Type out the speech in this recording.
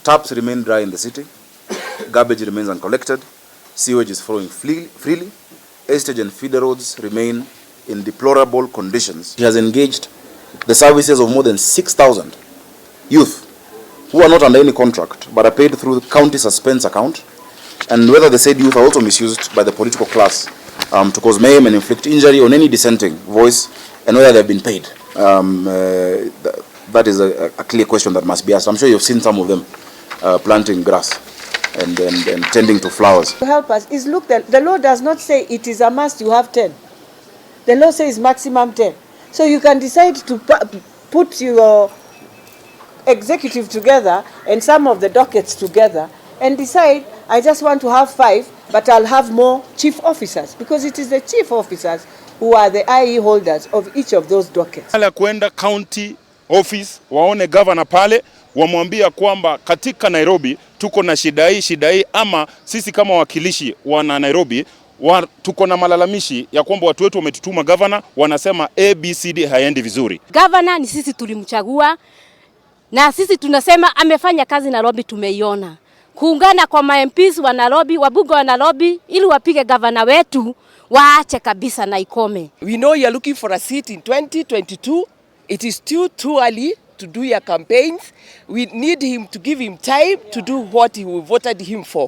Taps remain dry in the city, garbage remains uncollected, sewage is flowing freely, estate and feeder roads remain in deplorable conditions. He has engaged the services of more than 6,000 youth who are not under any contract but are paid through the county suspense account, and whether the said youth are also misused by the political class to cause mayhem and inflict injury on any dissenting voice, and whether they have been paid. That is a clear question that must be asked. I'm sure you've seen some of them planting grass and tending to flowers. To help us is, look, the law does not say it is a must you have 10. The law says maximum 10. So you can decide to put your executive together and some of the dockets together and decide, "I just want to have five, but I'll have more chief officers," because it is the chief officers who are the IE holders of each of those dockets. Ya kuenda county office waone governor pale, wamwambia kwamba katika Nairobi tuko na shida hii, shida hii, ama sisi kama wawakilishi wana Nairobi tuko na malalamishi ya kwamba watu wetu wametutuma governor, wanasema ABCD haendi vizuri. Governor ni sisi tulimchagua na sisi tunasema amefanya kazi Nairobi, tumeiona. Kuungana kwa ma MPs wa Nairobi, wabunge wa Nairobi ili wapige gavana wetu waache kabisa na ikome. We know you are looking for a seat in 2022. It is still too early to do your campaigns. We need him to give him time to do what he voted him for.